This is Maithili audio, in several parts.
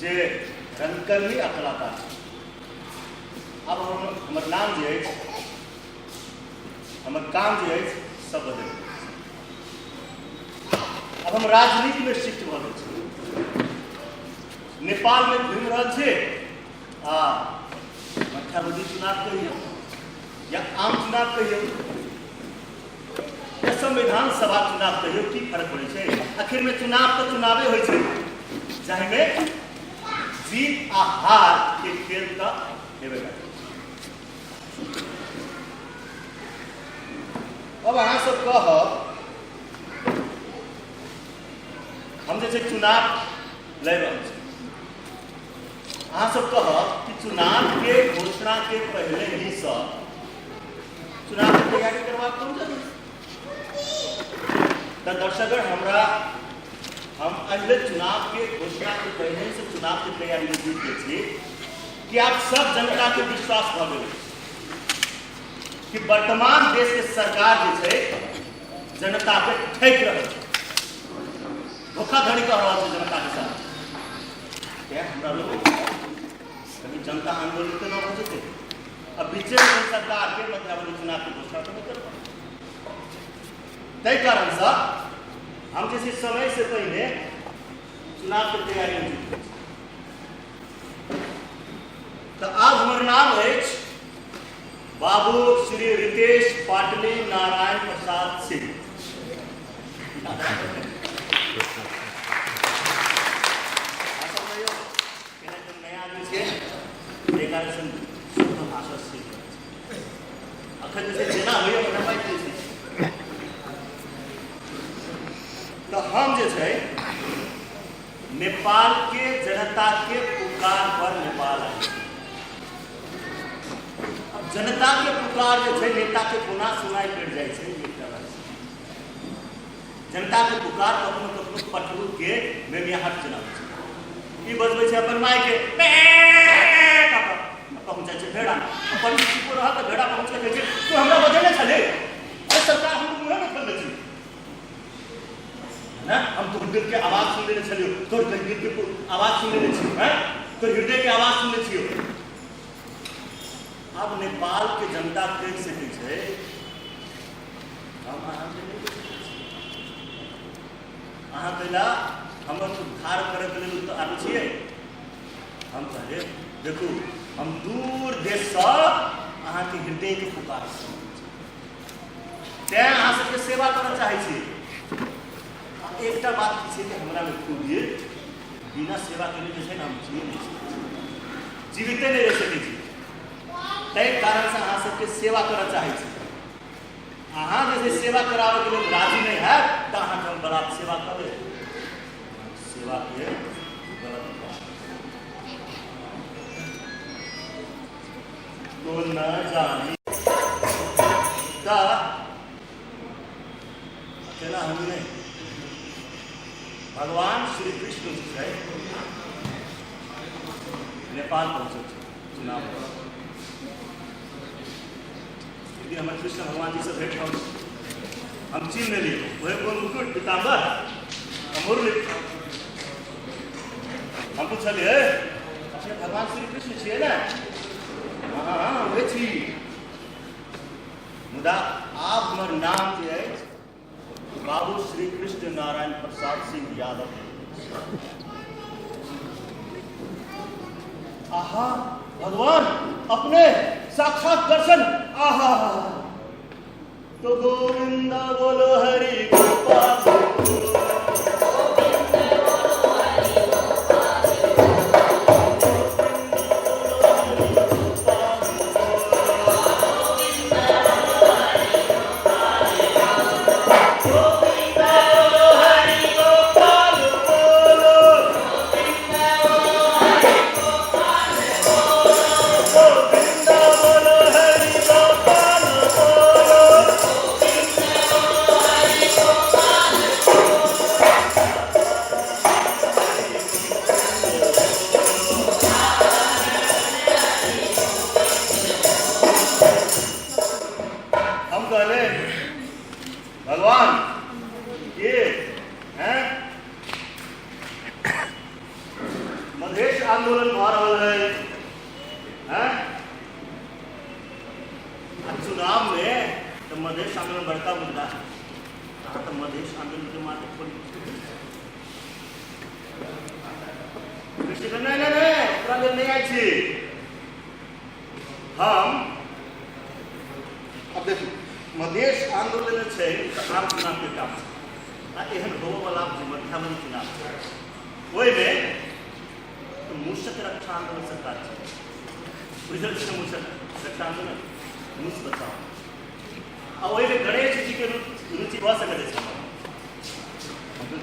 जे रंगकर्मी आ कलाकार छी। आब हमर नाम जे अछि, हमर काम जे अछि, सब बदलि गेल। आब हम राजनीतिमे शिफ्ट भऽ गेल छी। नेपालमे घुमि रहल छी आ मध्यावधि चुनाव कहियौ या आम चुनाव कहियौ या संविधान सभा चुनाव कहियौ, की फर्क पड़ै छै? आखिरमे चुनाव तऽ चुनावे होइ छै, जाहिमे जीत आ हार के खेल तऽ हेबे करै। अब अहाँ सब कहब, हम जे छै चुनाव लड़ि रहल छी, अहाँ सब कहब कि चुनाव के घोषणा के पहले ही सँ चुनाव के तैयारी करबाक कोन जरूरी? तऽ दर्शकगण, हम अगले चुनाव के घोषणा के पहले से चुनाव के तैयारी में जुट गेल छी कि आप सब जनता के विश्वास भऽ गेल कि वर्तमान देश के सरकार जे छै जनता के ठकि रहल छै, धोखाधड़ी कऽ रहल छै जनता के साथ। तें हमरा लोग कभी जनता आंदोलित तऽ नहि भऽ जेतै? अब बीचे में सरकार के मध्यावधि चुनाव के घोषणा तऽ नहि करबै। ताहि कारणसँ हम जे छै समय से पहिने चुनाव के तैयारी में जुटल छी। तऽ आब हमर नाम अछि बाबू श्री रितेश पाटली नारायण प्रसाद सिंह। नया आदमी छियै, ताहि कारणसँ शुद्ध भाषा सीख रहल छी। अखन जे छै जेना होइए ओना बाजि दै छी। तऽ हम जे छै नेपाल के जनता के पुकार पर नेपाल आयल छी। अब जनता के पुकार जे छै नेता के कोना सुनाइ पड़ि जाइ छै, ई एकटा बात छै। जनता के पुकार कखनो कखनो पटरू के मेमियाहट जेना होइ छै। ई बजबै छै अपन माय के, पहुँच जाइ छै भेड़ा। अपन चुपो रहल तऽ भेड़ा पहुँच के कहै छै, तू हमरा बजेने छली? अरे सरकार, हम मुँहे नहि खोलने छी ना। हम तोहर दिल के आवाज सुन लेने छलियो, तोहर दिल के आवाज सुन लेने छियो, हैं, तोहर हृदय के आवाज सुनने छियो। आब नेपाल के जनता कहि सकै छै, हम अहाँके नहि कहि सकै छी। अहाँ कहला हमर उद्धार करैके लेल तऽ आबै छियै। हम कहलियै, देखू, हम दूर देशसँ अहाँके हृदयके पुकार सुनै छी, तेँ अहाँ सबके सेवा करऽ चाहै छी। आ एकटा बात की छै कि हमरामे खूबी, बिना सेवा केने जे छै ने हम जिए नहि सकै छी, जीविते नहि रहि सकै छी। ताहि कारणसँ अहाँ सबके सेवा करऽ चाहै छी। अहाँ जे छै सेवा कराबऽके लेल राजी नहि हैत तऽ अहाँके हम बलात् सेवा कऽ लेब। सेवाके गलत तो न जानी तऽ अकेला हम नहि, भगवान श्री कृष्ण जे छै नेपाल पहुँचल छै चुनाव। एक दिन हमर कृष्ण भगवान जी से भेंट भऽ गेल, हम चिन्ह लेलियै, वही गोल मुकुट, पीताम्बर आ मुरली। हम पुछलियै, अपने भगवान श्री कृष्ण छियै ने? हँ हँ, वही छी, मुदा आब हमर नाम जे अछि बाबू श्री कृष्ण नारायण प्रसाद सिंह यादव। आहा भगवान, अपने साक्षात दर्शन, आहा। तो गोविंदा बोलो हरि गोपाल, गोविंदा बोलो हरि गोपाल बोलो। आंदोलन भऽ रहल है हैं? आ चुनाव में तऽ मधेश आंदोलन बड़का मुद्दा है। अहाँ तऽ मधेश आंदोलन के मात्र खोलि कृष्ण नहि नहि नहि, ओकरा लेल नहि आयल छी हम। अब देखू, मधेश आंदोलन जे छै तऽ आम चुनावके काम छै आ एहन होबऽवला जे मध्यावधि चुनाव छै ओहिमे तऽ मूसक रक्षा आंदोलन सरकार छै। बुझल छै ने मूसक रक्षा आंदोलन, मूस बचाओ। आ ओहिमे गणेश जीके रुचि भऽ सकैत अछि हमर।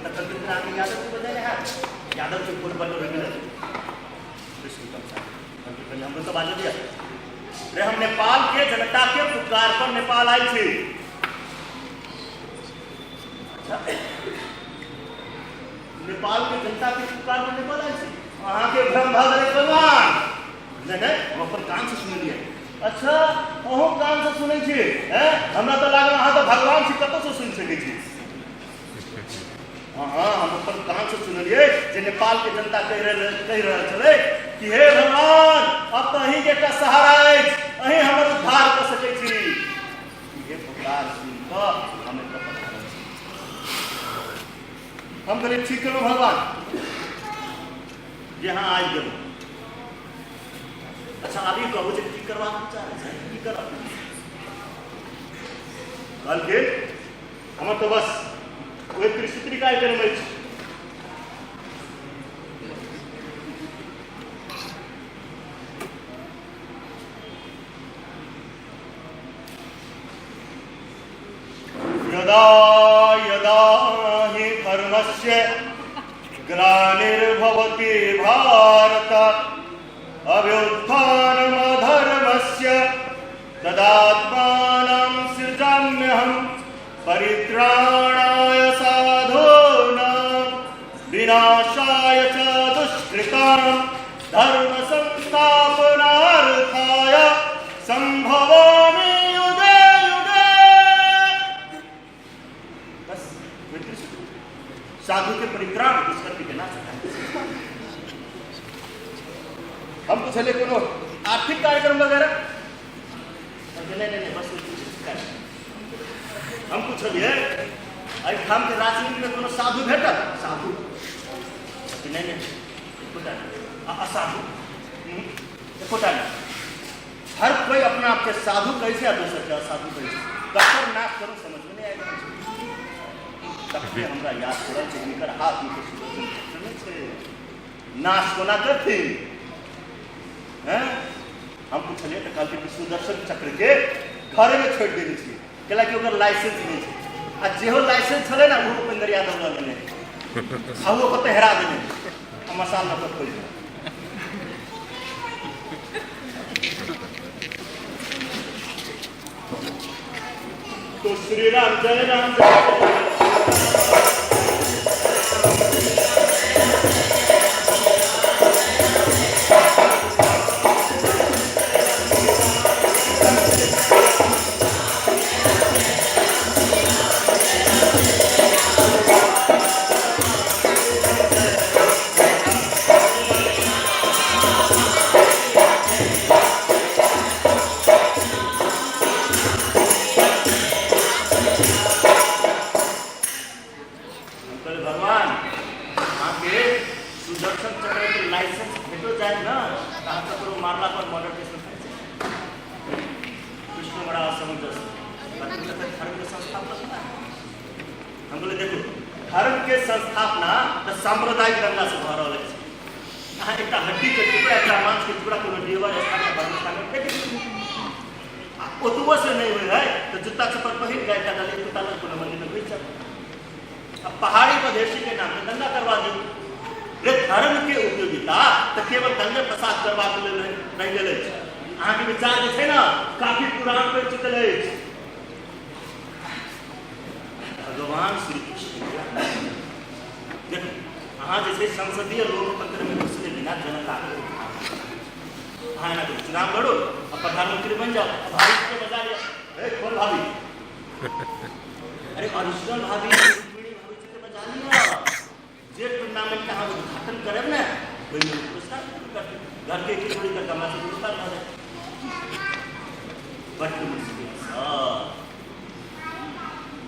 तखन तऽ अहाँके यादव के बजेने हैत, यादव के कोन बनल रहि गेल कृष्ण कम हमरो तऽ बाजऽ दिअ रे। हम नेपाल के जनता के पुकार पर नेपाल आयल छी। अच्छा, नेपाल के जनता के पुकार पर नेपाल आयल छी, अहाँके भ्रम भऽ गेलै भगवान। नहि नहि, हम अपन कान से सुनलियै। अच्छा, अहूँ कान से सुनै छी? हैं, हमरा तऽ लागल अहाँ तऽ भगवान छी, कतऽसँ सुनि सकै छी। हँ हँ, हम अपन कान से सुनलियै जे नेपाल के जनता कहि रहल छलै कि हे भगवान, अब तऽ अहीँके एकटा सहारा अछि, अहीं हमर उद्धार कऽ सकै छी। इहे पुकार सुनि कऽ हम एतऽ पधारल छी। हम कहलियै, ठीक केलहुँ भगवान जे अहाँ आबि गेलहुँ। अच्छा, अभी कहू जे की करबाक विचार अछि, की करब? कहलखिन, हमर तऽ बस ओहि त्रिसूत्री कार्यक्रम अछि। यदा यदा हि धर्मस्य ग्लानिर्भवति भारत, अभ्युत्थानमधर्मस्य तदात्मानं सृजाम्यहं, परित्राणाय साधूनां विनाशाय च दुष्कृतां, धर्म संस्थापनार्थाय संभवामि युगे युगे। बस साधु के परित्राण, दुष्कर्मी के नाश। हम पूछले, कोनो आर्थिक कार्यक्रम वगैरह? नहीं नहीं नहीं, बस हम पूछलिए, एहिठाम के राजनीति में कोनो साधु भेटल, साधु? नहीं नहीं, एकोटा नहीं। असाधु एकोटा नहीं। हर कोई अपना आप के साधु कहै छै आ दोसर के असाधु कहै छै। ककर नाश करू, समझ में नहीं आबि रहल छै। तखने हमरा याद पड़ल जे हिनकर हाथ में तऽ सुदर्शन चक्र नहि छै, नाश कोना करथिन? हैं, हम पूछलियै तऽ कहलकै कि सुदर्शन चक्र के घरे में छोड़ि देने छियै, कैला कि ओकर लाइसेंस नहि छै, आ जेहो लाइसेंस छलै ने, ओहो उपेंद्र यादव लऽ लेने आ ओ कतऽ हेरा देने आ मसाल लऽ कऽ खोजि देने। तो श्री राम जय राम जय। हम कहलियै, भगवान, अहाँके सुदर्शन चक्र के लाइसेंस भेटो जायत ने तऽ अहाँ ककरो मारला पर मर्डर केस में फँसि जायब। कृष्ण बड़ा असमंजस। तखन धर्म के संस्थापक ना। हम बोले, देखू, धर्म के संस्थापना तऽ सांप्रदायिक दंगा से भऽ रहल अछि। अहाँ एकटा हड्डी के टुकड़ा, एकटा मांस के टुकड़ा कोनो डिहबार स्थान या धर्म स्थान में फेंक दियौ। आ ओतबो से नहि होइ है तऽ जूता चप्पल पहिर कऽ एकटा दलित कुत्ता लग कोनो मंदिर में घुसि जाउ आ पहाड़ी मधेशी के नाम पे दंगा करवा दियौ। रे, धर्म के उपयोगिता तऽ केवल दंगे फसाद करबाक लेल रहि गेल अछि। अहाँके विचार जे छै ने, काफी पुरान पड़ि चुकल अछि। भगवान श्री कृष्ण, देखू, अहाँ जे छै संसदीय लोकतंत्र में घुसले बिना जनता के अहाँ एना करू, चुनाव लड़ू आ प्रधानमंत्री बन जाओ, आ भाभी के बजा लिअ। ए, कौन भाभी? अरे, ओरिजिनल भाभी रुक्मिणी भाभी जी के बजा लिअ। जे टूर्नामेंट के अहाँ उद्घाटन करब ने, ओहिमे ओ पुरस्कार करतै। घरके एक जोड़ी करतै, हमरा सबके पुरस्कार भऽ जायत। बड्ड मुश्किलसँ,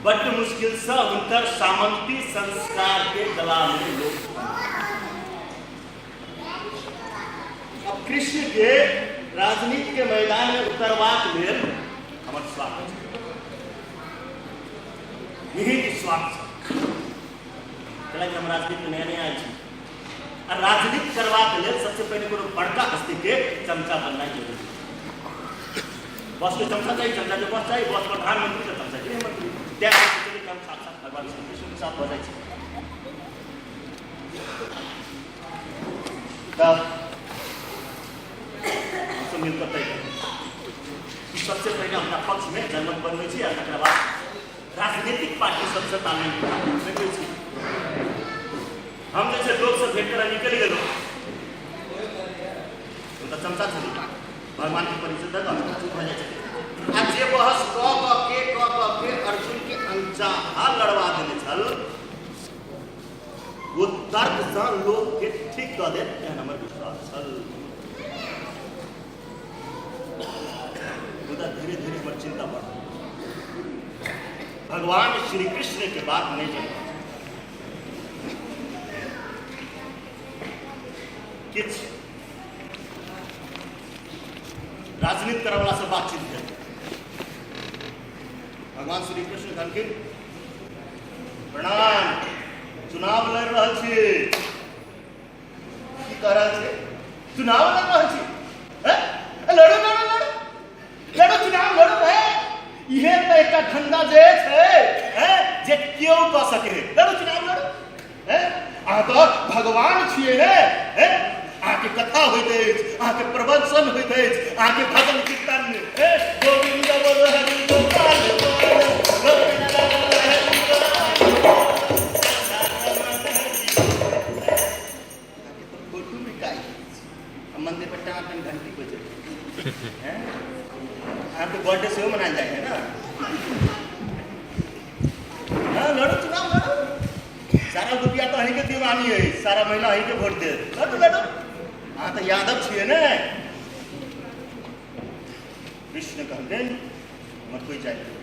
बड्ड मुश्किलसँ हुनकर सामंती संस्कारके गलामे लोक। अब कृष्ण के राजनीति के मैदान में उतरबाक लेल हमर स्वागत छै, निहित स्वार्थ छै। कैलाकि हम राजनीति में नया नया आयल छी आ राजनीति करबाक लेल सबसे पहिने कोनो बड़का हस्ती के चमचा बननाइ जरूरी छै। बस के चमचा चाही, चमचा के बस चाही, बस प्रधानमंत्री के चमचा गृहमंत्री। तैं हम सोचलियै कि हम साक्षात भगवान श्री कृष्ण के साथ भऽ जाइ छी। तऽ हमसब मिलकऽ तय करू कि सबसे पहिने अपना पक्षमे जनमत बनबै छी आ तकरा बाद राजनीतिक पार्टी सबसँ तालमेल बनबै छी। हम जे छै लोकसँ भेंट करऽ निकलि गेलहुँ। हम तऽ चमचा छली, भगवानके परिचय दऽ कऽ चुप भऽ जाइ छली। आ जे बहस कऽ कऽ के कऽ कऽ के अर्जुनके अनचाहा लड़वा देने छल, ओ तर्कसँ लोकके ठीक कऽ देत, एहन हमर विश्वास छल। मुदा धीरे धीरे हमर चिंता बढ़ल। भगवान श्री कृष्ण के बात नहीं जनता। किछु राजनीति करऽवला से बातचीत भेल। भगवान श्री कृष्ण कहलखिन, प्रणाम, चुनाव लड़ि रहल छी। की कह रहल छी? चुनाव लड़ रहल छी? हैं? लड़ू लड़ू लड़ू लड़ू, चुनाव लड़ू। है इहे तऽ एकटा धंधा जे छै, हैं, जे केओ कऽ सके। लड़ू, चुनाव लड़ू। हैं? अहाँ तऽ भगवान छियै ने, हैं? अहाँके कथा होइत अछि, अहाँके प्रवचन होइत अछि, अहाँके भजन कीर्तन, हैं? गोविंद बोल हरि गोपाल बोल, गोविंद बोल हरि गोपाल। अहाँके तऽ फोटो बिकाइ आ मंदिर पर टाँ टाँ घंटी बजै हैं। अहाँके बर्थडे सेहो मनायल जाइ है ने? हाँ, लड़ू, चुनाव लड़ू। सारा रुपया तऽ अहीँके दीवानी अछि, सारा महिला अहीँके वोट देत। लड़ू लड़ू, अहाँ तऽ यादव छियै ने। कृष्ण कहलखिन, हमर कोइ जाति नहि,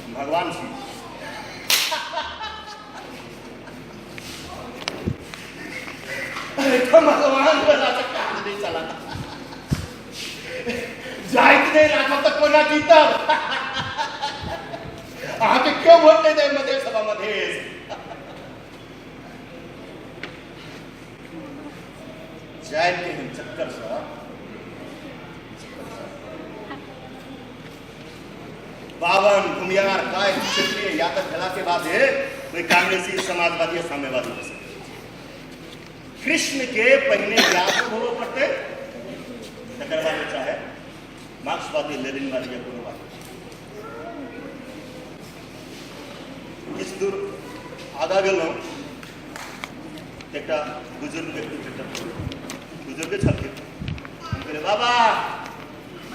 हम भगवान छी। एहिठाम भगवान वाला से काज नहि चलत। जाइत नहि राखब तऽ कोना जीतब? अहाँके केओ वोट नहि देब मधेश सभा मधेश। जाइत एहन चक्करसँ बावन भूमियार कायस्थ क्षेत्रीय यादव भेला के बाद कोई कांग्रेसी, समाजवादी या साम्यवादी हो सके। कृष्ण के पहिने यादव होबऽ पड़तै, तकर बाद चाहे मार्क्सवादी, लेनिनवादी या कोनो बात। किछु दूर आगाँ गेलहुँ, एकटा बुजुर्ग व्यक्ति भेटल। बुजुर्गे छलखिन। हम कहलियै, बाबा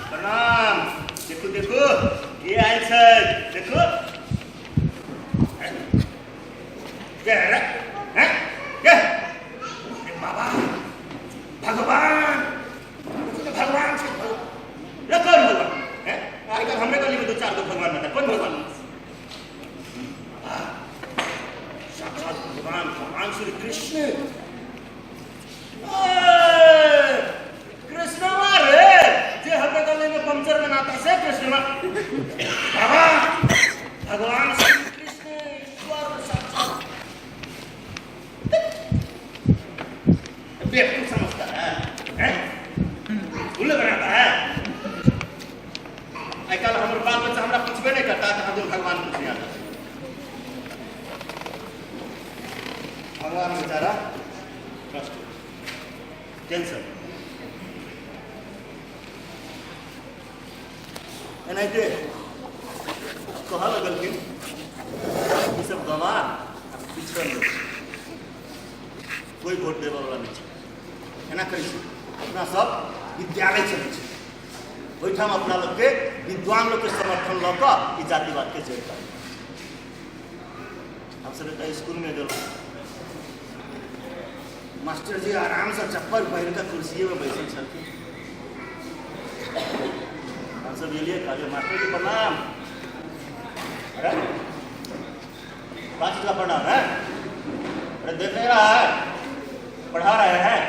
प्रणाम, देखू देखू के आयल छै, देखू। के रे? हैं? के? अरे बाबा, भगवान, देखू तऽ भगवान छै। भगवान रे? कोन भगवान? हैं? आइ काल्हि हमरे गलीमे दू चारि गो भगवान बता, कोन भगवान? बाबा, साक्षात भगवान, भगवान श्री कृष्ण। कृष्णवा रे, जे हमरे गली में पंचर बनाता से कृष्णवा? बाबा, भगवान श्री कृष्ण, ईश्वर साक्षात। बेवकूफ समझता है, हैं? उल्लू बनाता है। आइ काल्हि हमर बाल बच्चा हमरा पुछबे नहि करता तऽ हम भगवान पूछने आता। भगवान बेचारा कष्ट, टेंशन। एनाहिते कहऽ लगलखिन, ई सब गवार आ पिछड़ल लोक छै, कोइ वोट देबऽवला नहि छै। एना करै छी, अपना सब विद्यालय चलै छै, ओहिठाम अपना लोकके विद्वान लोकके समर्थन लऽ कऽ ई जातिवादके जड़ि काटू। हमसब एकटा स्कूलमे गेलहुँ। मास्टर जी आराम से चप्पल पहिर कऽ कुर्सीए में बैसल छलखिन। हमसब गेलियै, कहलियै मास्टर जी प्रणाम। अरे पाँच का प्रणाम है। अरे देख नहीं रहा है, पढ़ा रहे हैं,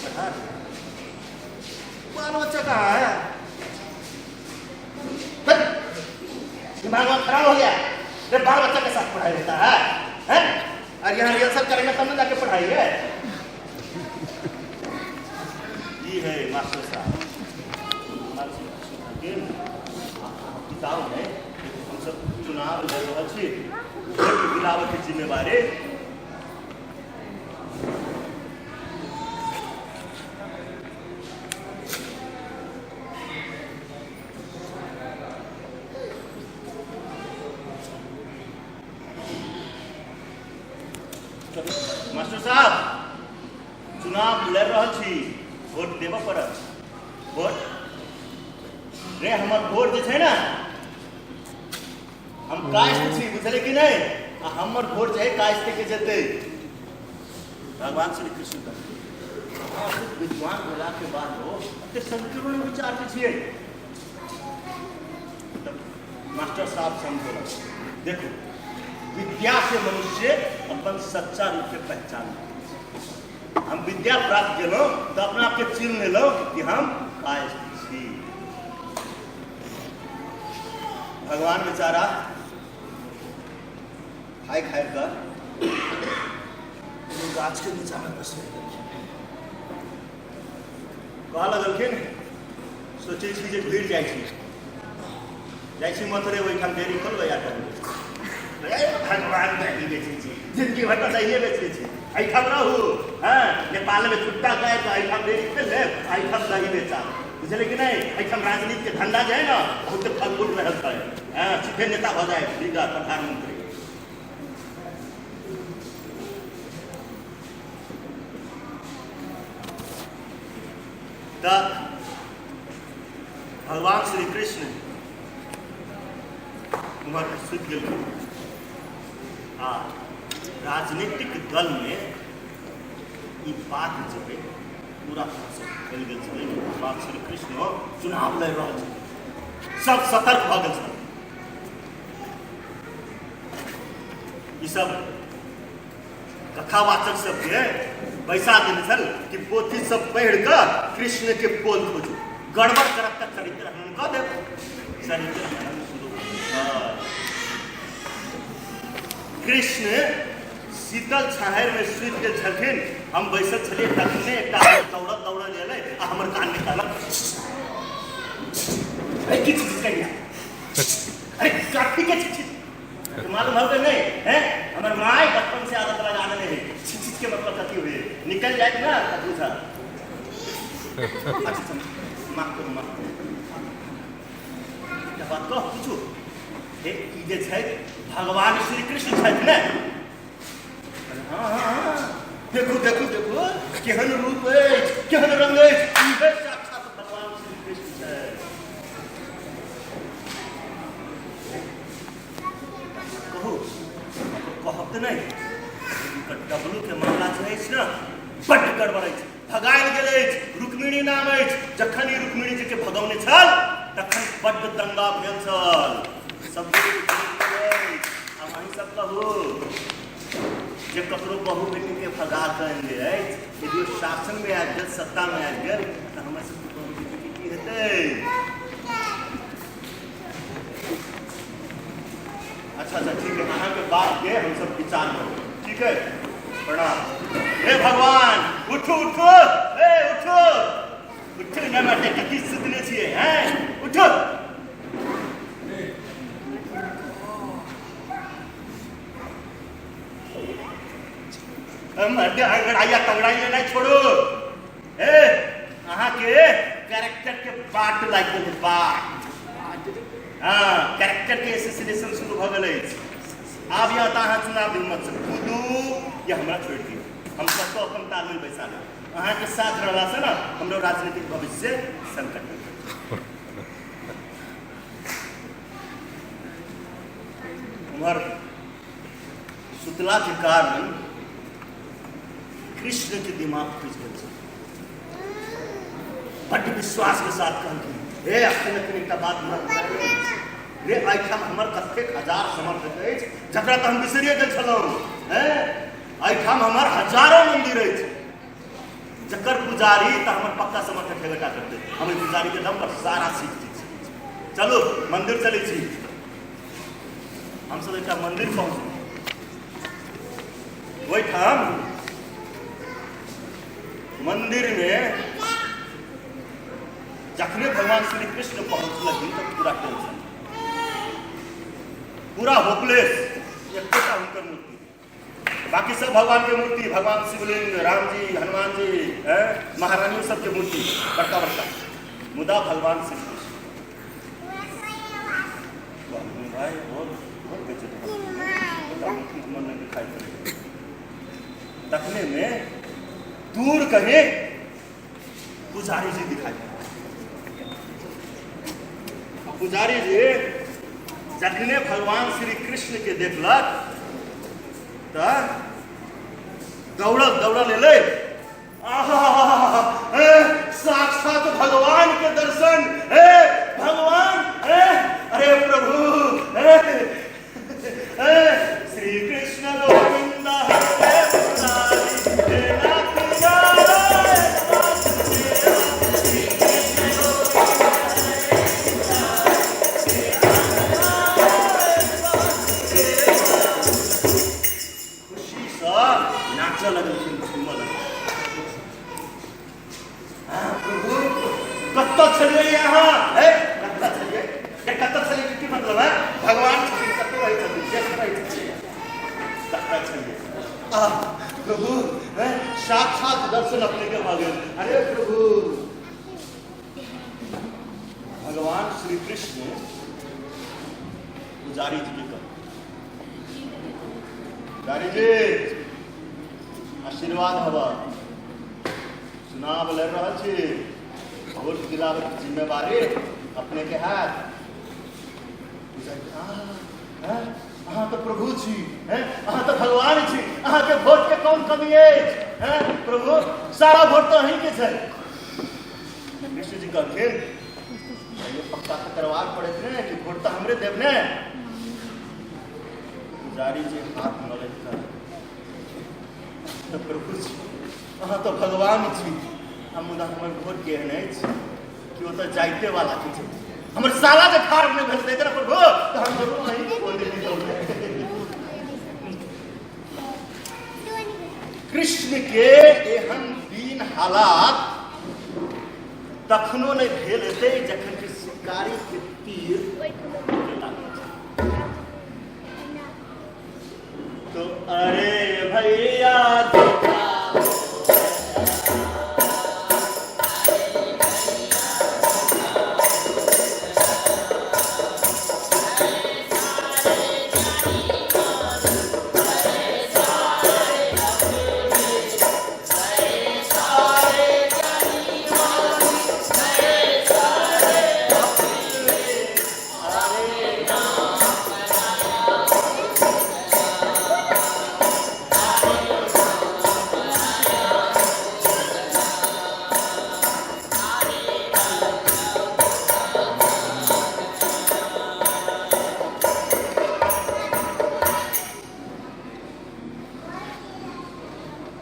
पढ़ा रहे। बाल बच्चा कहाँ है? दिमाग खराब हो गया। अरे बाल बच्चा के साथ पढ़ाई होता है, हैं? और यहाँ रिहर्सल करेंगे तब ना जाके पढ़ाई है। ये है मास्टर साहब। किताब है, हम सब चुनाव लड़ रहल छी, वोट दिलाबऽ के जिम्मेवारी मास्टर साहब चुनाव लड़ रहल छी, वोट देबऽ पड़त। वोट रे हमर वोट जे छै ने, हम कास्ट छी, बुझलियै कि नहि? आ हमर वोट जे है कास्ट के जेतै। भगवान श्री कृष्ण कहलखिन अहाँ विद्वान भेला के बाद हो एते संकीर्ण विचार के छियै। मास्टर साहब समझौलक, देखू विद्या से मनुष्य अपन सच्चा रूप के पहचान। हम विद्या प्राप्त केलहुँ तऽ अपना आपके चिन्ह लेलहुँ कि हम कायस्थ छी। भगवान बेचारा खाय खाय कऽ कोनो गाछ के नीचा में बसि गेलखिन। कहऽ लगलखिन सोचै छी जे घुरि जाइ छी, जाइ छी मथुरे, ओहिठाम डेयरी खोलबै आ भगवान दही बेचै छी, जिंदगी भर तऽ दहिए बेचै छी, एहिठाम रहू। हँ, नेपालमे छुट्टा गाय तऽ एहिठाम डेयरी खोलि लेब, एहिठाम दही बेचा, बुझलियै कि नहि? एहिठाम राजनीतिके धंधा जे है ने बहुत फल फूल रहल छै। हँ, सीधे नेता भऽ जाए, लीडर, प्रधानमंत्री। तऽ भगवान श्री कृष्ण उम्हर सुति गेलखिन आ राजनीतिक दलमे ई बात जे है पूरा तरहसँ फैल गेल छलै कि भगवान श्री कृष्ण चुनाव लड़ि रहल छथिन। सब सतर्क भऽ गेल छल। ई सब कथावाचक सबके बैसा देने छल कि पोथी सब पढ़ि कऽ कृष्ण के पोल खोजू, गड़बड़ करब तऽ चरित्र हनन कऽ देब। चरित्र हनन शुरू भऽ गेल। कृष्ण शीतल छाहरि में सुति गेल छलखिन। हम बैसल छलियै, तखने एकटा आदमी दौड़ल दौड़ल एलै आ हमर कान में कहलक, अरे की चीज कहिया, अरे काफी के चीज मालूम हो कि नहीं है? हमर माय बचपन से आदत लगा देने है, चीज चीज के मतलब कथी हुए निकल जाए ना तब बुझा। अच्छा माफ करू, माफ करू, एकटा बात कह पूछू, हे ई जे छै भगवान श्री कृष्ण छथि ने? हाँ हाँ हाँ, देखू देखू देखू केहन रूप अछि, केहन रंग अछि, इहे साक्षात भगवान श्री कृष्ण छै। कहू कहब तऽ नहि, हुनकर डब्लू के मामला जे अछि ने बड्ड गड़बड़ अछि, भगायल गेल अछि, रुक्मिणी नाम अछि। जखन ई रुक्मिणी जी के भगौने छल तखन बड्ड दंगा भेल छल, सब आब अहीं सब कहू जे ककरो बहु बेटी के भगा कऽ आनि अछि, यदि ओ शासन में आबि गेल, सत्ता में आबि गेल, तऽ हमर सबके बहु बेटी के की हेतै? अच्छा अच्छा ठीक है, अहाँके बात के हम सब विचार करब, ठीक है, प्रणाम। हे भगवान, उठू उठू, हे उठू उठू ने, बाटे कथी सुतले छियै हैं, उठू। अंगड़ाइया तंगड़ाई लेनाइ छोड़ू। हे अहाँके कैरेक्टर के बाट लागि गेल, बाट। हाँ, कैरेक्टर के एसोसिएशन शुरू भऽ गेल अछि। आब या तऽ अहाँ चुनाव हिम्मत से कूदू या हमरा छोड़ि दियौ, हम कतौ अपन तालमेल बैसा लेब। अहाँके साथ रहलासँ ने हमरो राजनीतिक भविष्य संकट में। उम्हर सुतला के कारण कृष्ण के दिमाग खुजि गेल छै। बड्ड विश्वास के साथ कहलखिन, हे अखन अखन एकटा बात हमरा बुझायल अछि रे, एहिठाम हमर कतेक हजार समर्थक अछि जकरा तऽ हम बिसरिए गेल छलहुँ। हैं, एहिठाम हमर हजारों मंदिर अछि जकर पुजारी तऽ हमर पक्का समर्थक हेबे टा करतै। हम एहि पुजारी के दम पर सारा सीट जीत सकै छी। चलू मंदिर चलै छी। हमसब एकटा मंदिर पहुँचलहुँ। ओहिठाम मंदिर में जखने भगवान श्री कृष्ण पहुँचलखिन तऽ पूरा टेंशन, पूरा होपलेस, एकोटा हुनकर मूर्ति, बाकी सब भगवान के मूर्ति, भगवान शिवलिंग, राम जी, हनुमान जी, महारानियों सबके मूर्ति बड़का बड़का, मुदा भगवान श्री कृष्ण भाई बहुत बहुत बेचैन मन नहीं दिखाई पड़े। तखने में दूर कहीं पुजारी जी दिखाई पड़े। पुजारी जी जखने भगवान श्री कृष्ण के देखलक तऽ दौड़ल दौड़ल एलै, आहा, साक्षात भगवान के दर्शन, हे भगवान, हे अरे प्रभु, हे, हे श्री कृष्ण गोविंद हरे मुरारी, हे नाथ नारायण वासुदेव, श्री कृष्ण गोविंद हरे मुरारी, हे नाथ नारायण वासुदेव। खुशीसँ नाचऽ लगलखिन, झूमऽ लगलखिन। हाँ, प्रभु कतऽ छलियै अहाँ? हे कतऽ छलियै? हे कतऽ छलियै के की मतलब है? भगवान छथिन, कतऽ रहै छथिन? देश रहै छथिन, कतऽ छलियै? आह प्रभु, हे साक्षात दर्शन अपने के भऽ गेल। अरे प्रभु, भगवान श्री कृष्ण पुजारी जी के कहल, पुजारी जी आशीर्वाद हवा, चुनाव लड़ रहल छी, वोट दिलाबे के जिम्मेवारी अपने के हाथ। अहाँ तऽ प्रभु छी, हैं, अहाँ तऽ भगवान छी, अहाँके वोट के कौन कमी अछि? हैं प्रभु, सारा वोट तऽ अहीं के छै। कृष्ण जी कहलखिन, पहिले पक्का तऽ करबाक पड़ैत ने कि वोट तऽ हमरे देब ने। पुजारी जी हाथ मलैत कहल, तऽ प्रभु छी, अहाँ तऽ भगवान छी, आ मुदा हमर वोट केहन अछि कि ओतऽ जाइते वाला के छै। हमर साला जे ठाढ़ नहि भेल ने प्रभु, तऽ हम जरूर अहीं के वोट देती। कृष्ण के एहन दीन हालात तखनो नहि भेल हेतै जखन कि शिकारी के तीर तो अरे भैया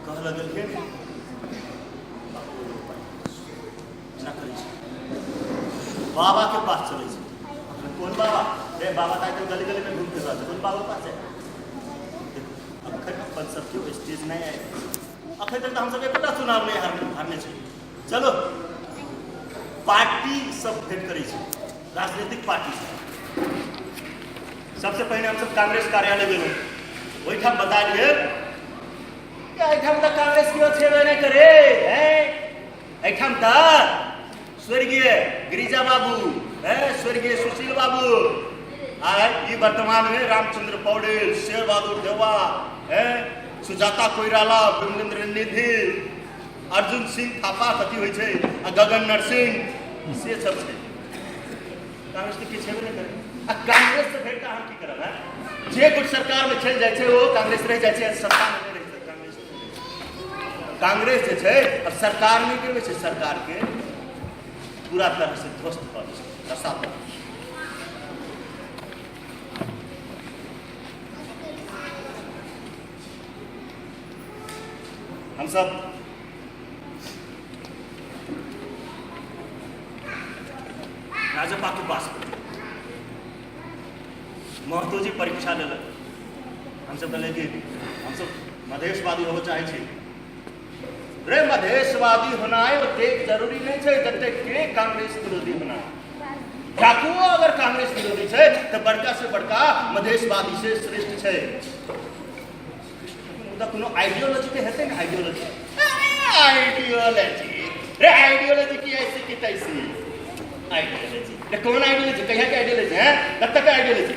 कह लगलखिन, एना करै छै, बाबा के पास चलै छै। कोन बाबा रे? बाबा तऽ आइ गली गली में घूमते रहल छै, कोन बाबा पास जाय? अखन अपन सबके स्टेज नहि आयल, अखन तक तऽ हमसब एकोटा चुनाव नहि हारने छी। चलो पार्टी सब भेंट करै छै, राजनीतिक पार्टी सब। सबसे पहिने हमसब कांग्रेस कार्यालय गेलहुँ। ओहिठाम बतायल गेल कि एहिठाम तऽ कांग्रेस केओ छेबे नहि करे, एहिठाम तऽ स्वर्गीय गिरिजा बाबू, स्वर्गीय सुशील बाबू, आ ई वर्तमान में रामचंद्र पौडेल, शेर बहादुर देवा, सुजाता कोइराला, विमलेंद्र निधि, अर्जुन सिंह थापा कथी होइ छै, आ गगन नरसिंह, से सब छै। कांग्रेस के किछु हेबे नहि करे। आ कांग्रेस से भेट अहाँ की करब? है जे कुछ सरकार में चलि जाइ छै ओ कांग्रेस रहि जाइ छै, सत्ता में नहि रहि कांग्रेस। कांग्रेस जे छै आब सरकार नहि गिरबै छै, सरकारके पूरा तरहसँ ध्वस्त कऽ दै छै, रसातल। हमसब राजपा के पास महतो जी परीक्षा लेलक। हमसब कहलियै कि हमसब मधेशवादी होबऽ चाहै छी। रे मधेशवादी होनाइ ओतेक जरूरी नहि छै जतेक कि कांग्रेस विरोधी होनाइ। डाकुओ अगर कांग्रेस विरोधी छै तऽ बड़का से बड़का मधेशवादी से श्रेष्ठ छै। मुदा कोनो आइडियोलॉजी तऽ हेतै ने। आइडियोलॉजी, आइडियोलॉजी रे, आइडियोलॉजी की ऐसी की तैसी आइडियोलॉजी रे। कौन आइडियोलॉजी, कहिया के आइडियोलॉजी है, कब तक के आइडियोलॉजी?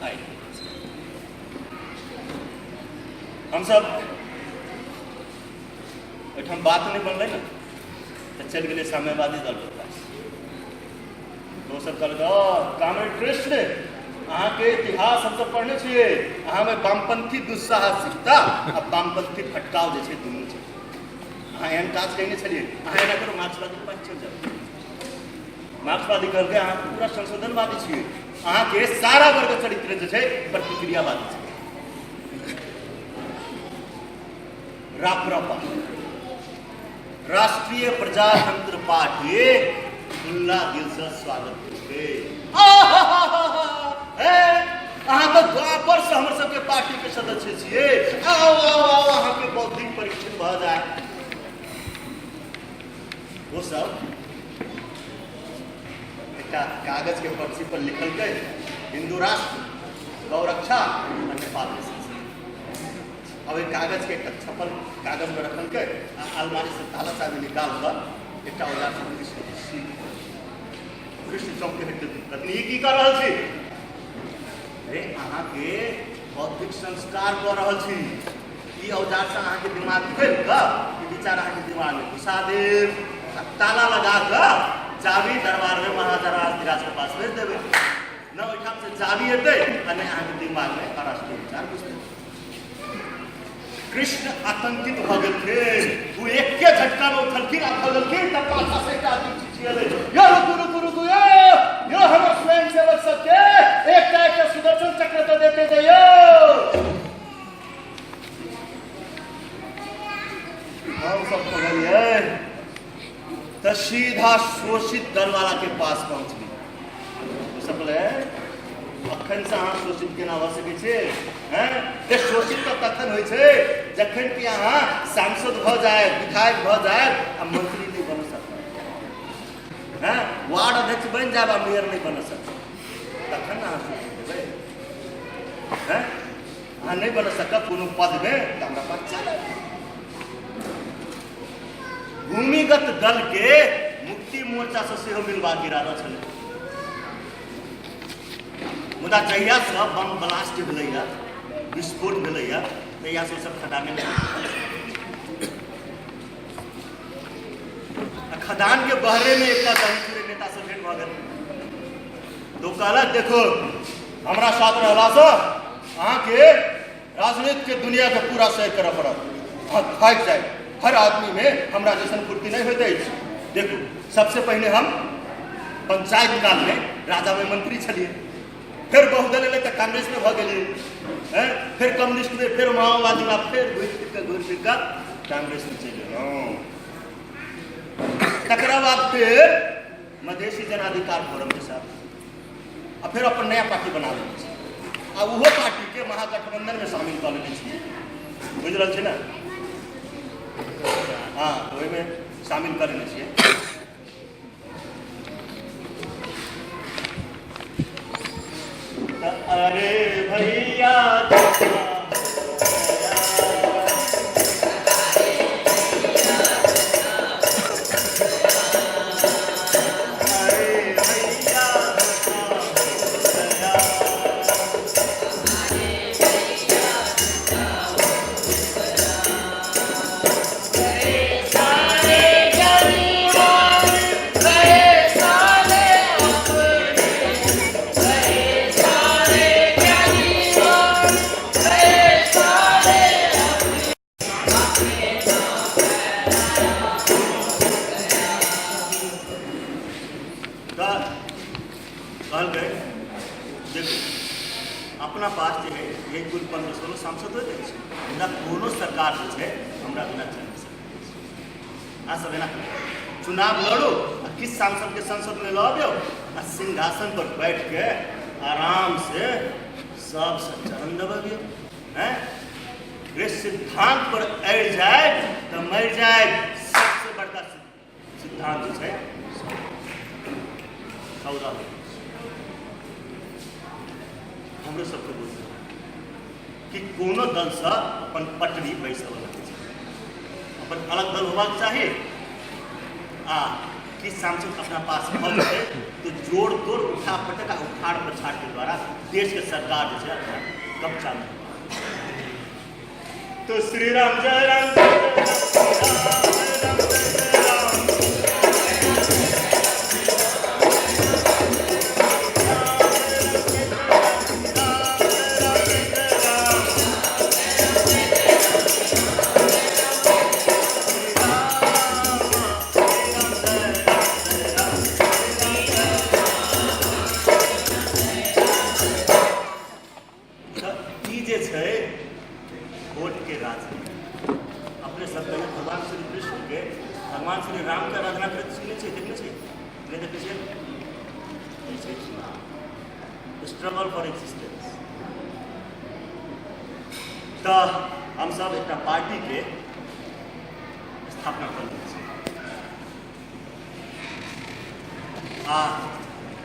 आइडियोलॉजी हमसब ओहिठाम बात नहि बनलै ने तऽ चलि गेलै साम्यवादी दलके पास। तऽ ओसभ कहलकै, कामरेड कृष्ण, अहाँके इतिहास हमसभ पढ़ने छियै, अहाँमे वामपंथी दुस्साहसिकता आ वामपंथी फटकाव जे छै दुनू छै। अहाँ एहन काज कयने छलियै, अहाँ एना करू, मार्क्सवादी पास चलि जाउ। मार्क्सवादी कहलकै, अहाँ पूरा संशोधनवादी छियै, अहाँके सारा वर्ग चरित्र जे छै प्रतिक्रियावादी छै। राप्रपा, राष्ट्रीय प्रजातंत्र पार्टी, खुल्ला दिलसँ स्वागत केलकै। अहाँ तऽ द्वापर से हमर सबके पार्टी के सदस्य छियै, आउ आउ आउ, अहाँके बौद्धिक परीक्षण भऽ जाय। ओ सब एकटा कागज के पर्ची पर लिखलकै, हिंदू राष्ट्र, गौरक्षा आ नेपाल के संसद। अब ओहि कागजके एकटा छपल कागजमे रखलकै आ अलमारीसँ ताला चाबी निकाल कऽ एकटा औजार से कृष्ण कृष्ण चौक के हटि गेलखिन। कहलखिन, ई की कऽ रहल छी रे? अहाँके बौद्धिक संस्कार कऽ रहल छी। ई औजारसँ अहाँके दिमाग खोलि कऽ ई विचार अहाँके दिमागमे घुसा देब आ ताला लगा कऽ चाबी दरबारमे महाराजा राजधिराजके पास भेज देबै। न ओहिठामसँ चाबी एतै आ नहि अहाँके दिमागमे अराष्ट्रीय विचार घुसतै। कृष्ण आतंकित भऽ गेलखिन। ओ एके झटकामे उठलखिन आ भगलखिन तऽ पाछा से एकटा आदमी चिचियेलै, यो रुकू रुकू रुकू, यो यो हमर स्वयं सेवक सबके एकटा एकटा सुदर्शन चक्र तऽ देते जइयो। हम सब पढ़लियै तऽ सीधा शोषित दल वाला के पास पहुँचली। ओ सब कहलै, अखन से अहाँ शोषित केना भऽ सकै छी? हैं जे शोषित तऽ तखन होइ छै जखन कि अहाँ सांसद भऽ जायब, विधायक भऽ जायब आ मंत्री नहि बन सकब, हैं वार्ड अध्यक्ष बनि जायब आ मेयर नहि बन सकब, तखन ने अहाँ शोषित हेबै। हैं अहाँ नहि बन सकब कोनो पदमे तऽ हमरा पास चलब। भूमिगत दल के मुक्ति मोर्चा से सेहो मिलबाक इरादा छलै, मुदा जहियासँ बम ब्लास्ट भेलैया, विस्फोट भेलैया, तहियासँ ओसभ खदाने आ खदानके बहरेमे एकटा दही चूड़े नेतासँ भेंट भऽ गेल। तो कहलक, देखो, हमरा साथ रहलासँ अहाँके राजनीतिके दुनियाके पूरा सह करऽ पड़त, अहाँ थाकि जायब। हर आदमीमे हमरा जैसन फुर्ती नहि होइत अछि। देखू, सबसे पहिने हम पंचायत कालमे राजामे मंत्री छलियै, फेर बहुदल एलै तऽ कांग्रेसमे भऽ गेलियै, हैं फेर कम्युनिस्टमे, फेर माओवादीमे, फेर घुरि फिर कऽ घुरि फिर कऽ कांग्रेसमे चलि गेलहुँ। तकरा बाद फेर मधेसी जनाधिकार फोरमके साथ आ फेर अपन नया पार्टी बना लेने छी आ ओहो पार्टीके महागठबंधनमे शामिल कऽ लेने छियै। बुझि रहल छी ने? हँ, ओहिमे शामिल कऽ लेने छियै। अरे भैया, अरे भैया, सरकार जे छै हमरा बिना चलि नहि सकैत अछि। अहाँ सब एना करू, चुनाव लड़ू आ किछु सांसदके संसदमे लऽ अबियौ आ सिंहासन पर बैठ के आराम से सबसँ चरण दबबियौ। हैं रे सिद्धांत पर अड़ि जाय तऽ मरि जाय। सबसे बड़का सिद्धांत जे छै सौदा। हमरो सबके बुझल कि कोनो दलसँ अपन पटरी बैसऽ छै, अपन अलग दल होबाक चाही आ किछु सांसद अपना पास भऽ जेतै तऽ जोड़ तोड़ उठा पटक आ उखाड़ पछाड़ के द्वारा देशके सरकार जे छै अपना कब्जामे। तो श्री राम जय राम जय राम जय राम। तऽ ई जे छै वोटके राजनीति, अपने सब कहियो भगवान श्री कृष्णके, भगवान श्री रामके आराधना करैत सुनने छियै, देखने छियै? नहि देखने छियै? ई छै चुनाव, स्ट्रगल फॉर एक्सिस्टेंस। तऽ हमसब एकटा पार्टीके स्थापना कऽ लेने छी आ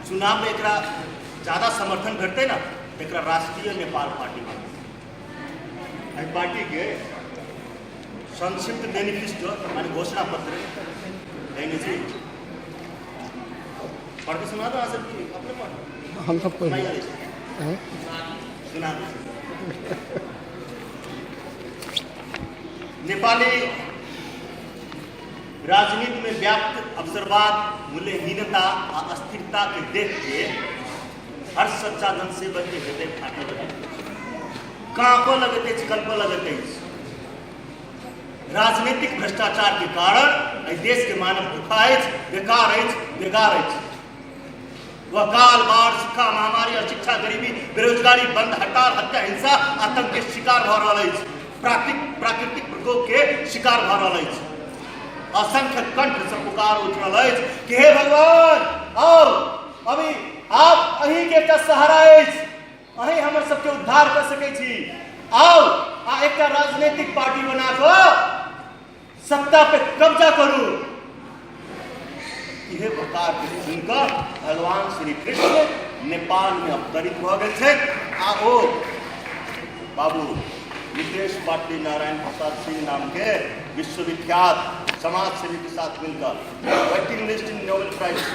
चुनावमे एकरा ज्यादा समर्थन भेटतै ने तऽ एकरा राष्ट्रीय नेपाल पार्टी बना। एहि पार्टीके संक्षिप्त मैनिफेस्टो माने घोषणा पत्र देने छी। पढ़ के सुना दो अहाँ सब की अपने पढ़ हम सब पढ़ सुनाइए दै छी। हैं? सुना दै छी। नेपाली राजनीति में व्याप्त अवसरवाद, मूल्यहीनता आ अस्थिरता के देख के हर सच्चा जनसेवक के हृदय फाटऽ लगैत अछि, काँपऽ लगैत अछि, कलपऽ लगैत अछि। राजनीतिक भ्रष्टाचार के कारण एहि देश के मानव भूखा अछि, बेकार अछि, बेगार अछि। वह काल, बाढ़, सूखा, महामारी, अशिक्षा, गरीबी, बेरोजगारी, बंद, हड़ताल, हत्या, हिंसा, आतंक के शिकार भऽ रहल अछि, प्राकृतिक प्रकोप के शिकार भऽ रहल अछि। असंख्य कंठ से पुकार उठि रहल अछि कि हे भगवान, आओ अभी आप अहीं के एकटा सहारा अछि, अहीं हमर सबके उद्धार कऽ सकै छी। आओ आ एकटा राजनीतिक पार्टी बना कऽ सत्ता पे कब्जा करू। इहे पुकार के सुनकर भगवान श्री कृष्ण नेपाल में अवतरित भऽ गेल छथि आ ओ बाबू नितेश पाटली नारायण प्रसाद सिंह नाम के विश्वविख्यात समाज सेवी के साथ मिलकर waiting list in Nobel prize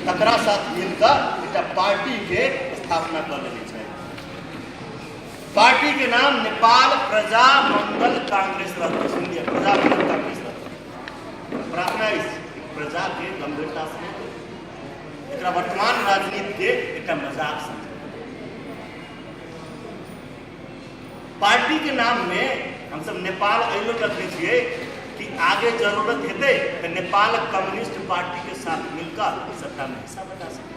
तकरा साथ मिलकर एकटा पार्टी के स्थापना कऽ लेने छै। पार्टी के नाम नेपाल प्रजा मंगल कांग्रेस रहतै। सुन लिअ, प्रजा मंगल कांग्रेस रहतै। प्रार्थना अछि कि प्रजा के गंभीरता से नहि लेबै, एकरा वर्तमान राजनीति के एकटा मजाक समझबै। पार्टी के नाम में हमसब नेपाल एहिलो रखने छियै कि आगे जरूरत हेतै तऽ नेपाल कम्युनिस्ट पार्टी के साथ मिलकर सत्ता में हिस्सा बटा सकै।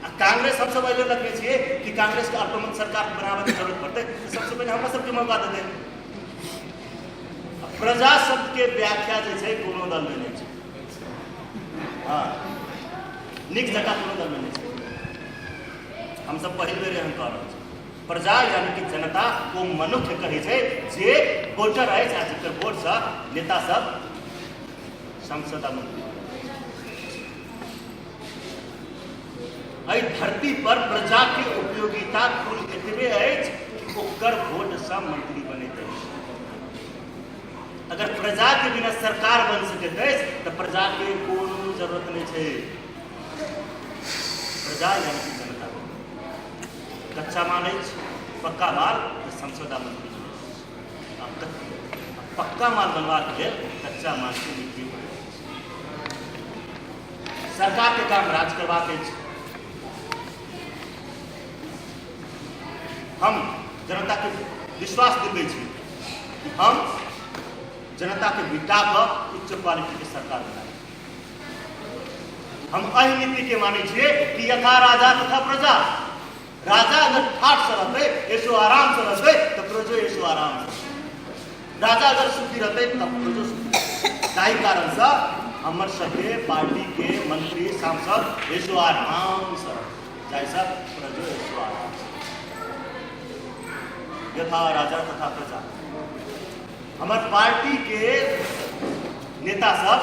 आ कांग्रेस हमसब एहि लेल रखने छियै कि कांग्रेस के अल्पमत सरकार बनाबैके जरूरत पड़तै तऽ सबसँ पहिने हमरा सबके मौका देतै। आ प्रजा शब्दके व्याख्या जे छै कोनो दलमे नहि छै। हँ, नीक जकाँ कोनो दलमे नहि छै। हमसब पहिल बेर एहन कऽ रहल छी। प्रजा यानी कि जनता ओ मनुष्य कहै छै जे वोटर अछि आ जकर वोटसँ नेता सब सांसद आ मंत्री। एहि धरती पर प्रजा के उपयोगिता कुल एतबे अछि कि ओकर वोटसँ मंत्री बनैत अछि। अगर प्रजा के बिना सरकार बन सकैत अछि तऽ प्रजा के कोनो जरूरत नहि छै। प्रजा यानी कि जनता कच्चा माल अछि, पक्का माल तऽ संसद आ मंत्री। आ पक्का माल बनबाक लेल कच्चा माल के बिक्री पड़ैत अछि। सरकार के काम राज करबाक अछि। हम जनता के विश्वास दिलबै छी कि हम जनता के मिटा कऽ उच्च क्वालिटी के सरकार बनाएब। हम एहि नीति के मानै छियै कि यथा राजा तथा प्रजा। राजा अगर ठाठ से रहतै, ऐशो आराम से रहतै, तऽ प्रजो ऐशो आराम से। राजा अगर सुखी रहतै तब प्रजो सुखी। ताहि कारणसँ हमर सबके पार्टीके मंत्री सांसद ऐशो आराम से, जाहिसँ प्रजो ऐशो आराम से। यथा राजा तथा प्रजा। हमर पार्टीके नेता सब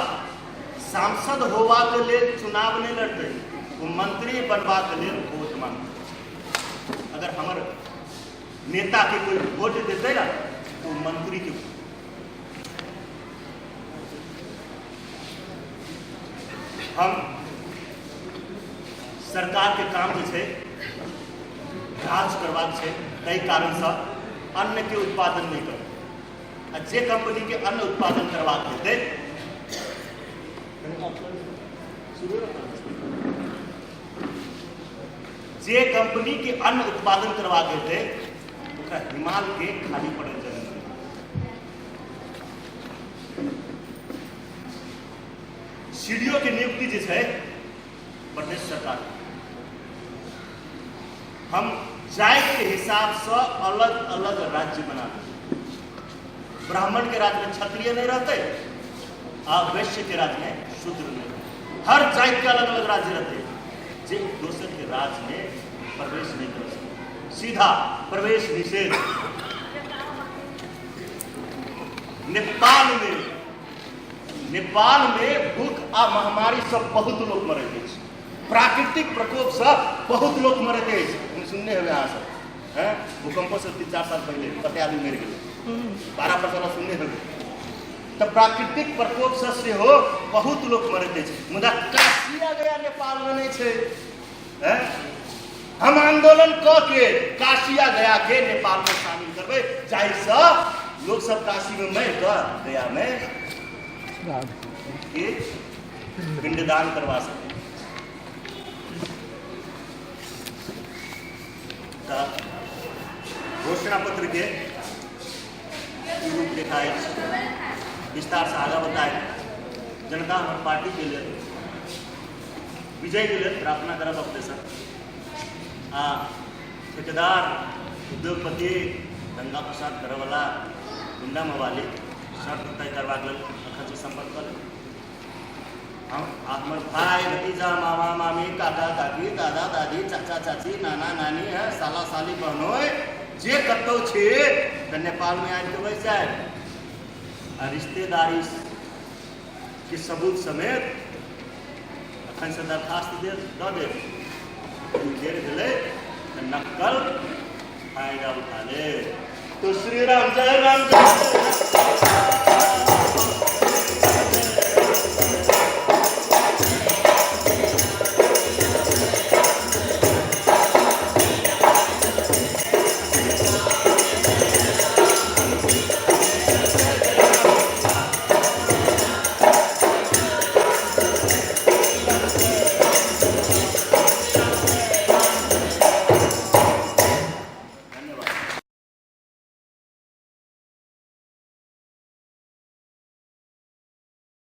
सांसद होबाक लेल चुनाव नहि लड़तै, ओ मंत्री बनबाक लेल वोट मांगतै। अगर हमर नेता के कोई वोट देतै ना तो मंत्री के। हम सरकार के काम जे छै राज करबाक छै, ताहि कारणसँ अन्न के उत्पादन नहि करबै। आ जे कंपनी के अन्न उत्पादन करबाक हेतै, जे कंपनी के अन्न उत्पादन करबाक हेतै, ओकरा हिमाल के खाली पड़ल जमीन। सीडीओ के नियुक्ति जे छै प्रदेश सरकार। हम जाति के हिसाबसँ अलग अलग राज्य बना देबै। ब्राह्मण के राज्य में क्षत्रिय नहीं रहते आ वैश्य के राज्य में शूद्र नहीं रहते। हर जाति के अलग अलग राज्य रहते, जे दोसर के राज्य में प्रवेश नहीं कर सके, सीधा प्रवेश निषेध। नेपाल में भूख आ महामारी से बहुत लोग मरैत अछि, प्राकृतिक प्रकोप से बहुत लोग मरैत अछि। हम सुनने हेबै अहाँ सब हैं, भूकंपो से 3-4 साल पहिले कते आदमी मरि गेलै, 12% सुनने हेबै। तऽ प्राकृतिक प्रकोप से सेहो बहुत लोग मरैत अछि, मुदा काशी आ गया नेपालमे नहि छै। हैं? हम आंदोलन कऽ के काशी आ गया के नेपाल में शामिल करबै, जाहिसँ लोक सब काशी में मरि कऽ गया में के पिंडदान करवा सके। तऽ घोषणा पत्र के ई रूपरेखा अछि। विस्तार से आगाँ बताए। जनता हमर पार्टी के लेल, विजय के लेल प्रार्थना करब अपनेसँ। आ ठेकेदार, उद्योगपति, दंगा फसाद करऽवला गुंडा मवाली शर्त तय करबाक लेल एखन से संपर्क कऽ लेब। हम आ हमर भाई, भतीजा, मामा, मामी, काका, काकी, दादा, दादी, चाचा, चाची, नाना, नानी है, साला, साली, बहनोई जे कतौ छी तऽ नेपालमे आबि कऽ बैस जाए आ रिश्तेदारी के सबूत समेत अखन से दरखास्त दे दऽ देब। कहीं देर भेलै तऽ नक्कल फायदा उठा ले। तो श्री राम जय राम जय।